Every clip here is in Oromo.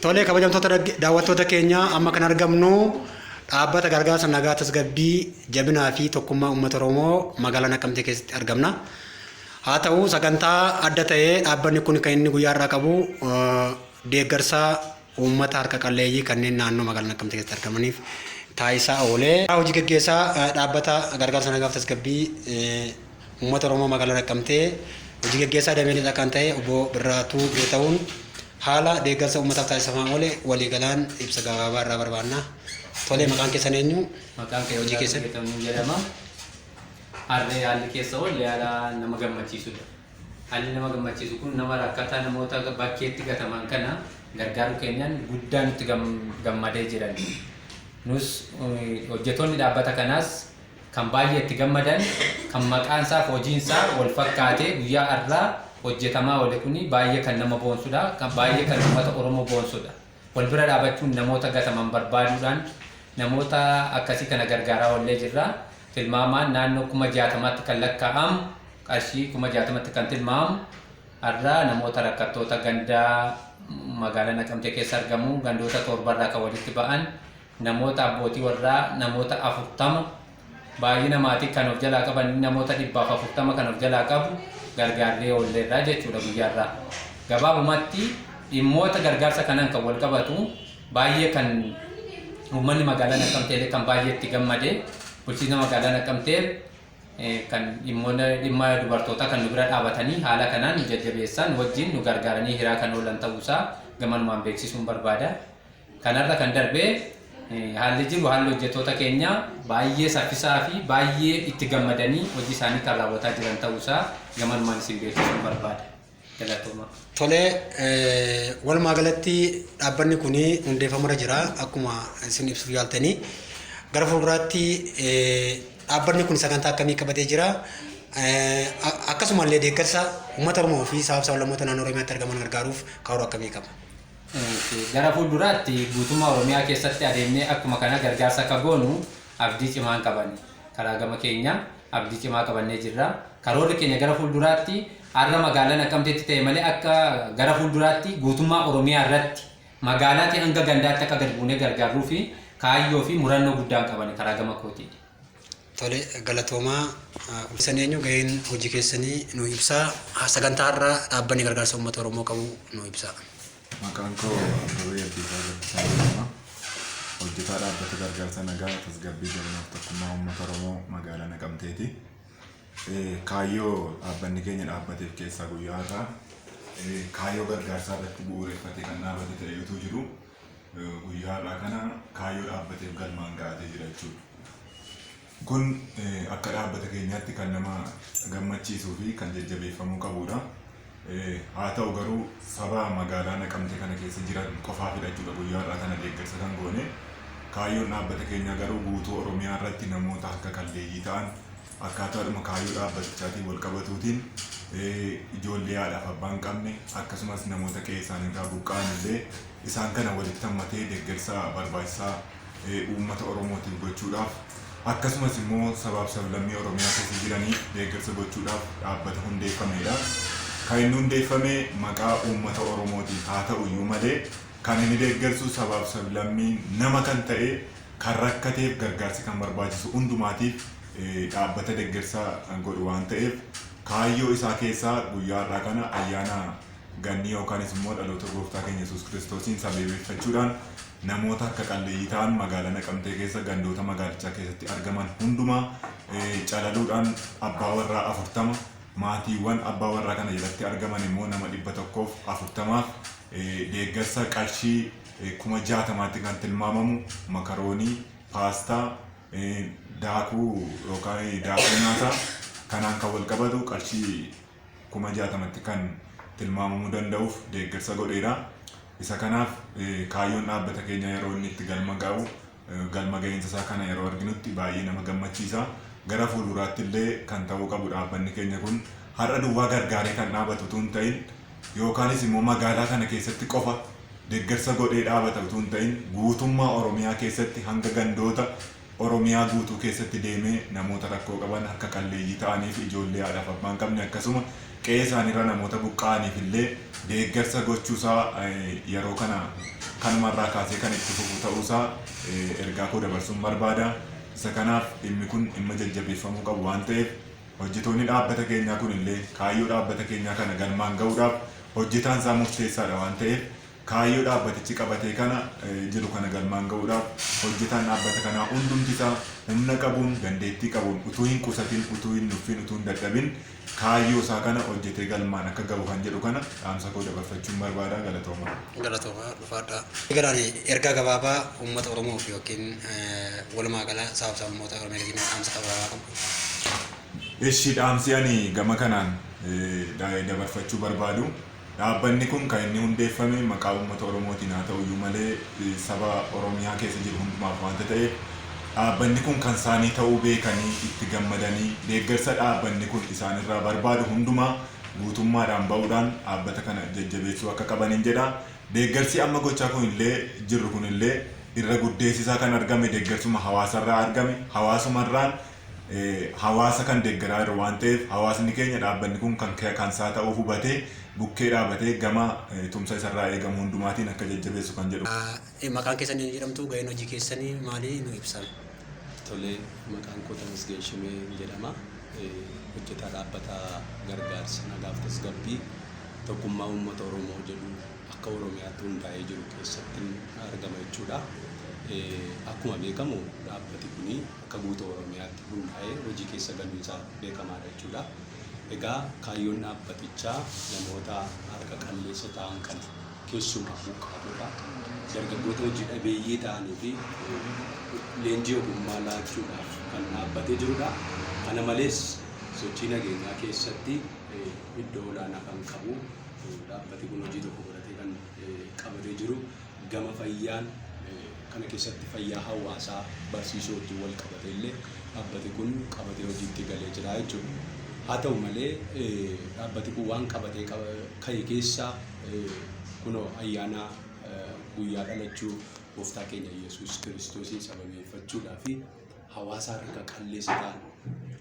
Tolee, kabajamtoota daawwattoota keenya, amma kan argamnu dhaabbata gargaarsa nagaa, tasgabbii, jabinaa fi tokkummaa uummata Oromoo magaalaa Naqamtee keessatti argamna. Haa ta'u, sagantaa adda ta'ee dhaabbanni kun kan inni guyyaa irraa qabu deeggarsa uummata harka qalleeyyii kanneen naannoo magaalaa Naqamtee keessatti argamaniif taasisaa oolee. Hojii gaggeessaa dhaabbata gargaarsa nagaa fi tasgabbii uummata Oromoo magaalaa Naqamtee, hojii gaggeessaa damee lixaa kan ta'e obbo Birraatuu Geeta'uun haala deeggarsa uummataaf taasifamaa oole waliigalaan ibsa gabaabaa irraa barbaanna. Tolee, maqaan keessan eenyu? Maqaan kee Hojii keessan? Geetamuu jedhama. Harree haalli keessa oolle haala nama gammachiisudha. Haalli nama gammachiisu kun nama rakkataa, namoota bakkeetti gataman kana gargaaruu keenyaan guddaa nutti gammadee jiran. Nus hojjettoonni dhaabbata kanaas kan baay'ee itti gammadan, kan maqaan isaa fi hojiin isaa wal fakkaatee guyyaa har'aa hojjetamaa oole kuni baay'ee kan nama boonsudha. Kan baay'ee kan uummata Oromoo boonsudha. Wal bira dhaabachuun, namoota gataman barbaaduudhaan namoota akkasii kana gargaaraa oollee jirra. Tilmaamaan naannoo 60,000tti kan lakkaa'amu, qarshii 60,000tti kan tilmaamamu har'a namoota rakkattoota gandaa magaalaa Naqamtee keessa argamu, gandoota torbarraa kan walitti ba'an, namoota abbootii warraa namoota 40, baay'ina maatii kan of jalaa qaban namoota 140 kan of jalaa qabu gargaarree oolleerraa jechuudha guyyaarraa. Gabaabumatti dhimmoota gargaarsa kanaan kan wal qabatu baay'ee kan uummanni magaalaa Naqamtee kan baay'ee itti gammade, bulchiinsa magaalaa Naqamtee kan dhimmoota dhimma dubartootaa kan nu bira dhaabatanii haala kanaan nu jajjabeessan wajjin nu gargaaranii hiraa kan oolan ta'uusaa gamanumaan beeksisuun barbaada. Kanarra kan darbee haalli jiru, haalli hojjettoota keenya baay'ee saffisaa fi baay'ee itti gammadanii hojii isaanii kan raawwataa jiran ta'uusaa gamanumaan isin beeksisuun barbaada. Galatoomaa. Tolee, walumaa galatti dhaabbanni kun hundeeffamarra jira akkuma isin ibsuuf yaaltanii. Gara fuulduraatti dhaabbanni kun sagantaa akkamii qabatee jira? Akkasumallee deeggarsa uummata Oromoo fi sabaaf sablammoota naannoo Oromiyaatti argaman gargaaruuf karoora akkamii qaba? Gara fuulduraatti guutummaa Oromiyaa keessatti adeemnee akkuma kana gargaarsa akka goonu abdii cimaan qaban. Karaa gama keenya abdii cimaa qabannee jirra. Karoorri keenya gara fuulduraatti har'a magaalaa Naqamteetti ta'e malee akka gara fuulduraatti guutummaa Oromiyaa irratti magaalaatii hanga gandaatti akka gad buunee gargaarruu fi kaayyoo fi murannoo guddaan qaban karaa gama kootiin. Tole, galatoomaa. Ibsan eenyu, gaheen hojii keessanii nu ibsaa. Sagantaa har'a dhaabbanni gargaarsa uummata Oromoo qabu nu ibsaa. Maqaan koo Abbabee Abdiisaa Gabbisaa jedhama. Hojjetaa dhaabbata gargaarsa nagaa, tasgabbii, jabinaaf tokkummaa uummata Oromoo magaalaa Naqamteeti. Kaayyoo dhaabbanni keenya dhaabbateef keessaa guyyaa har'aa kaayyoo gargaarsaa irratti bu'uureffatee kan dhaabbate ta'e utuu jiru, guyyaa har'aa kana kaayyoo dhaabbateef galmaan ga'atee jira jechuudha. Kun akka dhaabbata keenyaatti kan nama gammachiisuu fi kan jajjabeeffamuu qabudha. Haa ta'u garuu, saba magaalaa Naqamtee kana keessa jiran qofaafidha jechuudha guyyaa har'aa kana deeggarsa kan goone. Kaayyoon dhaabbata keenyaa garuu guutuu Oromiyaa irratti namoota harka qalleeyyii ta'an akkaataadhuma kaayyoo dhaabbatichaatiin wal qabatuutiin ijoollee haadhaaf abbaa hin qabne, akkasumas namoota qe'ee isaaniirraa buqqa'an illee isaan kana walitti hammatee deeggarsa barbaachisaa uummata Oromootiif gochuudhaaf, akkasumas immoo sabaaf sablammii Oromiyaa keessa jiraniif deeggarsa gochuudhaaf dhaabbata hundeeffamedha. Kan inni hundeeffame maqaa uummata Oromootiin haa ta'u iyyuu malee, kan inni deeggarsu sabaaf sablammii nama kan ta'e kan rakkateef gargaarsi kan barbaachisu hundumaatiif dhaabbata deeggarsa godhu waan ta'eef, kaayyoo isaa keessaa guyyaa har'aa kana ayyaana gannii yookaanis immoo dhaloota gooftaa keenya Yesuus Kiristoosiin sababeeffachuudhaan namoota harka qalleeyyii ta'an magaalaa Naqamtee keessa gandoota magaalichaa keessatti argaman hundumaa calaluudhaan abbaa warraa 40, maatiiwwan abbaa warraa kana jalatti argaman immoo nama 140f deeggarsa qarshii 60,000tti kan tilmaamamu makaroonii, paastaa, daakuu yookaan daakuu nyaataa kanaan kan wal qabatu qarshii 60,000tti kan tilmaamamuu danda'uuf deeggarsa godheera. Isa kanaaf kaayyoon dhaabbata keenya yeroo inni itti galma ga'u, galma ga'iinsa isaa kana yeroo arginutti baay'ee nama gammachiisa. Gara fuulduraatti illee kan ta'uu qabu, dhaabbanni keenya kun har'a duwwaa gargaaree kan dhaabatu utuu hin ta'in, yookaanis immoo magaalaa kana keessatti qofa deeggarsa godhee dhaabata utuu hin ta'in, guutummaa Oromiyaa keessatti hanga gandoota Oromiyaa guutuu keessatti deemee namoota rakkoo qaban, harka qalleeyyii ta'anii fi ijoollee haadhaaf abbaa hin qabne, akkasuma qe'ee isaaniirraa namoota buqqa'aniif illee deeggarsa gochuusaa yeroo kana kanumarraa kaasee kan itti fufu ta'uusaa ergaa koo dabarsuun barbaada. Isa kanaaf dhimmi kun dhimma jajjabeeffamuu qabu waan ta'eef hojjetoonni dhaabbata keenyaa kun illee kaayyoo dhaabbata keenyaa kana galmaan ga'uudhaaf hojjetaan isaa murteessaadha waan ta'eef kaayyoo dhaabbatichi qabatee kana jiru kana galmaan ga'uudhaaf hojjetaan dhaabbata kanaa hundumti isaa humna qabuun dandeettii qabuun utuu hin qusatin, utuu hin nuffin, utuu hin dadhabin kaayyoo isaa kana hojjetee galmaan akka ga'u kan jedhu kana dhaamsa koo dabarfachuun barbaada. Galatooma. Galatooma, dhufaadha. Garaan ergaa gabaabaa uummata Oromoof yookiin walumaa gala sabaaf sablammoota Oromiyaa keessatti dhaamsa gabaabaa qabu. Ishi, dhaamsi ani gama kanaan dabarfachuu barbaadu, dhaabbanni kun kan inni hundeeffame maqaa uummata Oromootiin haa ta'u iyyuu malee saba Oromiyaa keessa jiru hundumaaf waanta ta'eef, dhaabbanni kun kan isaanii ta'uu beekanii itti gammadanii deeggarsa dhaabbanni kun isaanirraa barbaadu hundumaa guutummaadhaan ba'uudhaan dhaabbata kana jajjabeessuu akka qabaniin jedha. Deeggarsi amma gochaa kun illee jirru kun illee irra guddeessisaa kan argame deeggarsuma hawaasarraa argame, hawaasumarraan hawaasa kan deeggaraa jiru waan ta'eef, hawaasni keenya dhaabbanni kun kan isaa ta'uu hubatee bukkee dhaabatee gama tumsa isarraa eegamu hundumaatiin akka jajjabeessu kan jedhu. Maqaan keessanii jedhamtu, gaheen hojii keessanii maali, nu ibsame? Tolee, maqaan koo Tamasgeen Shimee jedhama. Hojjetaa dhaabbata gargaarsa nagaaf tasgabbii tokkummaa uummata Oromoo jedhu akka Oromiyaatti hundaa'ee jiru keessatti argama jechuudha. Akkuma beekamu dhaabbati kuni akka guutuu Oromiyaatti hundaa'ee hojii keessa galuunsaa beekamaadha jechuudha. Egaa kaayyoon dhaabbatichaa namoota harka qalleessa ta'an kana, keessumaa buqqaatota, dargaggoota hojii dhabeeyyii ta'anii fi leenjii ogummaa laachuudhaaf kan dhaabbatee jirudha. Kana malees sochii nageenyaa keessatti iddoo olaanaa kan qabu dhaabbati kun hojii tokko godhatee kan qabatee jiru gama fayyaan kana keessatti fayyaa hawaasaa barsiisuu wajjin wal qabatee illee dhaabbati kun qabatee hojiitti galee jira jechuudha. Haa ta'u malee dhaabbati kun waan qabatee ka'e keessaa kunoo ayyaana guyyaa dhalachuu gooftaa keenya Yesuus Kiristoosiin sababeeffachuudhaa fi hawaasa harka qalleessa ta'an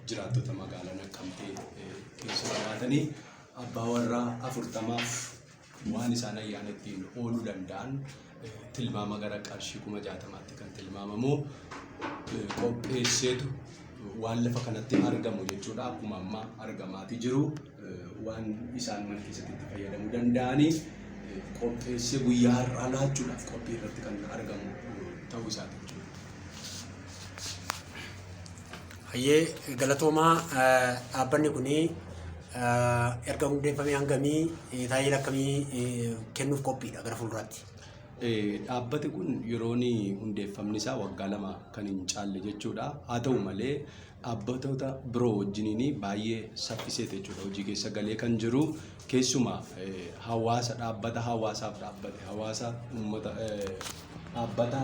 jiraattota magaalaa Naqqamtee keessa jiraatanii abbaa warraa 40f waan isaan ayyaana ittiin ooluu danda'an tilmaama gara qarshii 60,000tti kan tilmaamamu qopheesseetu waan lafa kanatti argamu jechuudha. Akkuma amma argamaatii jiru waan isaan mana keessatti itti fayyadamuu danda'anii qopheessee guyyaa har'aa laachuudhaaf qophii irratti kan argamu ta'uu isaati jechuudha. Hayyee, galatoomaa. Dhaabbanni kuni erga hundeeffamee hangamii, tajaajila akkamii kennuuf qophiidha gara fuulduraatti? Dhaabbati kun yeroon hundeeffamni isaa waggaa 2 kan hin caalle jechuudha. Haa ta'u malee dhaabbatoota biroo wajjiniin baay'ee saffiseeti jechuudha hojii keessa galee kan jiru. Keessumaa hawaasa, dhaabbata hawaasaaf dhaabbate, hawaasa uummata, dhaabbata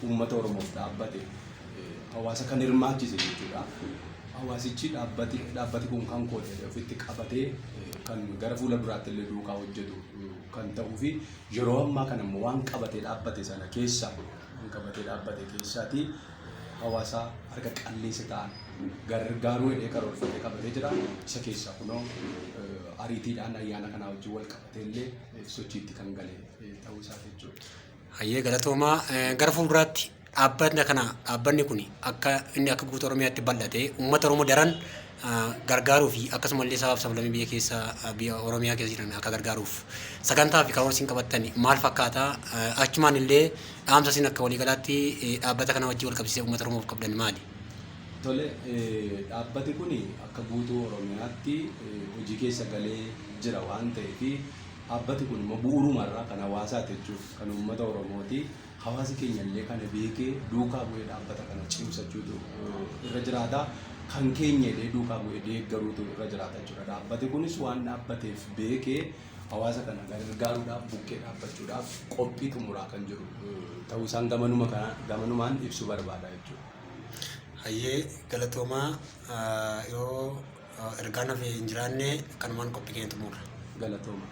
uummata Oromoof dhaabbate, hawaasa kan hirmaachise jechuudha. Hawaasichi dhaabbati kun kan kooti jedhee ofitti qabatee kan gara fuula duraatti illee duukaa hojjetu kan ta'uu fi yeroo ammaa kana immoo waan qabatee dhaabbate sana keessa, waan qabatee dhaabbate keessaati hawaasa harka qalleessa ta'an gargaaruu jedhee karoorfatee qabatee jira. Isa keessaa kunoo ariitiidhaan ayyaana kanaa wajjin wal qabatee illee sochiitti kan gale ta'uu isaati jechuudha. Hayyee, galatoomaa. Gara fuulduraatti dhaabbatni kana, dhaabbanni kun akka inni akka guutuu Oromiyaatti bal'atee uummata Oromoo daran gargaaruu fi akkasumallee sabaaf sablammii biyya keessa, biyya Oromiyaa keessa jiran akka gargaaruuf sagantaa fi karoora isin qabattan maal fakkaata? Achumaan illee dhaamsa isin akka waliigalaatti dhaabbata kana wajjin wal qabsiisee uummata Oromoof qabdan maali? Tole, dhaabbati kun akka guutuu Oromiyaatti hojii keessa galee jira waan ta'eef, dhaabbati kun immoo bu'uurumarraa kan hawaasaati jechuudha. Kan uummata Oromooti. Hawaasi keenya illee kana beekee duukaa bu'ee dhaabbata kana cimsachuutu irra jiraata. Kan keenya illee duukaa bu'ee deeggaruutu irra jiraata jechuudha. Dhaabbati kunis waan dhaabbateef beekee hawaasa kana gargaaruudhaaf bukkee dhaabbachuudhaaf qophii xumuraa kan jiru ta'uu isaan gamanumaan ibsuu barbaada jechuudha. Hayyee, galatoomaa. Yoo ergaan hafe hin jiraanne kanumaan qophii keenya xumurra. Galatooma.